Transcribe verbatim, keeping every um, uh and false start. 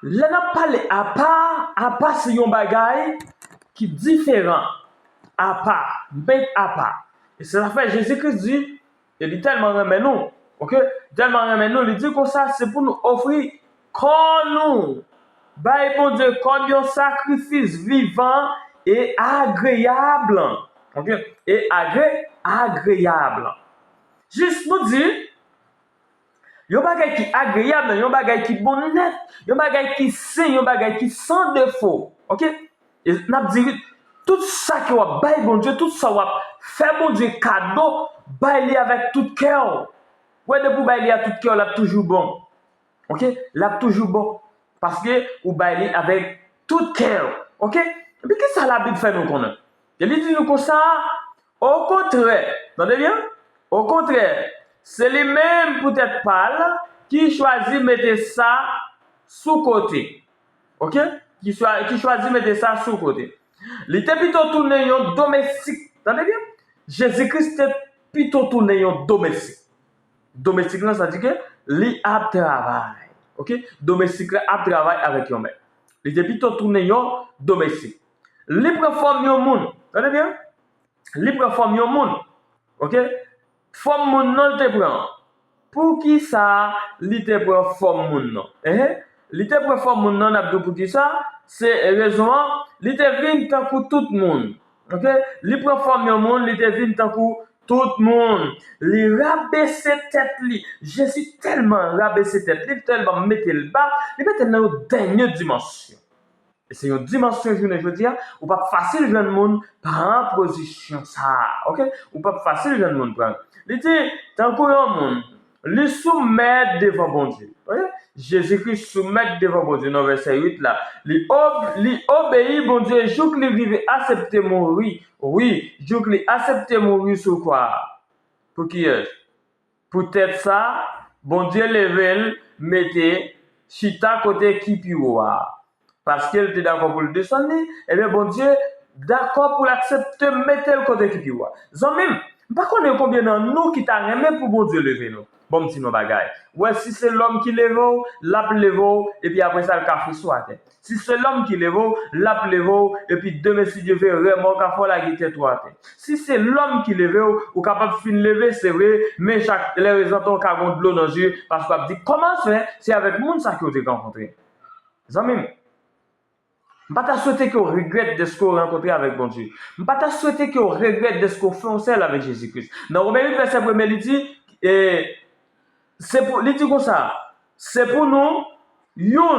Lè n ap pale apa, apa se yon bagay ki diferan. Apa, men apa. E se sa fè Jezi Kris di, e li tèlman renmen nou, oke? Tèlman renmen nou, li di konsa, se pou nou ofri kò nou bay Bondye kòm yon sakrifis vivan e agreyab. Oke? E agre, agreyab. Jis nou di, yon bagay ki agreyab, yon bagay ki bon nèt, yon bagay ki sen, yon bagay ki san defo. Oke? E n ap di, tout sa ke w ap bay Bondye, tout sa w ap fè Bondye kado, bay li avèk tout kè w. Wè, depi w bay li a tout kè w, l ap toujou bon. Oke? L ap toujou bon. Paske ou bay li avèk tout kè w. Oke? Epi ki sa Labib fè nou konnen? E li di nou konsa, okontrè, tande byen, okontrè, se li menm poutèt pa l ki chwazi mete sa sou kote. Oke? Ki, chwa, ki chwazi mete sa sou kote. Li te pito tounen yon domestik. Tande byen? Jezi Kris te pito tounen yon domestik. Domestik lan, sa di ke li ap travay. Oke? Domestik la ap travay avèk yon mèt. Li te pito tounen yon domestik. Li pran fòm yon moun. Tande byen? Li pran fòm yon moun. Oke? Fòm moun nan li te pran. Poukisa li te pran fòm moun nan? Ehe. Li te pran fòm moun nan, n ap di w poukisa. Se rezon an, li te vin tankou tout moun. Oke? Li pran fòm yon moun, li te vin tankou tout moun. Li rabese tèt li. Jezi tèlman rabese tèt li, tèlman mete l ba, li mete l nan yon dènye dimansyon. E se yon dimansyon jounen jodi a, ou p ap fasil jwenn moun pran pozisyon sa a, oke? Ou p ap fasil jwenn moun pran. Li di, tankou yon moun, li soumèt devan Bondye. Oke? Jezi Kris soumèt devan Bondye nan vèsè uit la. Li ob, li obeyi Bondye jouk li rive aksepte mouri. Wi, jouk li aksepte mouri sou kwa a. Pou kiyès? Poutèt sa, Bondye leve l, mete chita kote ki pi wo a. Paske l te dakò pou l desann li, ebyen Bondye dakò pou l aksepte mete l kote ki pi wo a. Zanmi m, m pa konnen konbyen nan nou ki ta renmen pou Bondye leve nou. Bon, m di nou bagay. Wè, si se lòm ki leve w, l ap leve w, epi apre sa, l ka fous ou atè. Si se lòm ki leve w, l ap leve w, epi demen, si Dye vle, renmen w ka fè w lage tèt ou atè. Si se lòm ki leve w, ou kapab fin leve, se vre, men chak lè rezantan w ka gon dlo nan je, paske w ap di, kòman fè se avèk moun sa ke w te rankontre? Zanmi m, m pa ta swete ke w regrèt dèske w rankontre avèk Bondye. M pa ta swete ke w regrèt dèske w fè yon sèl avèk Jezi Kris. Nan Women uit, vèsè premye, li di, e, se pou, li di konsa, se pou nou, youn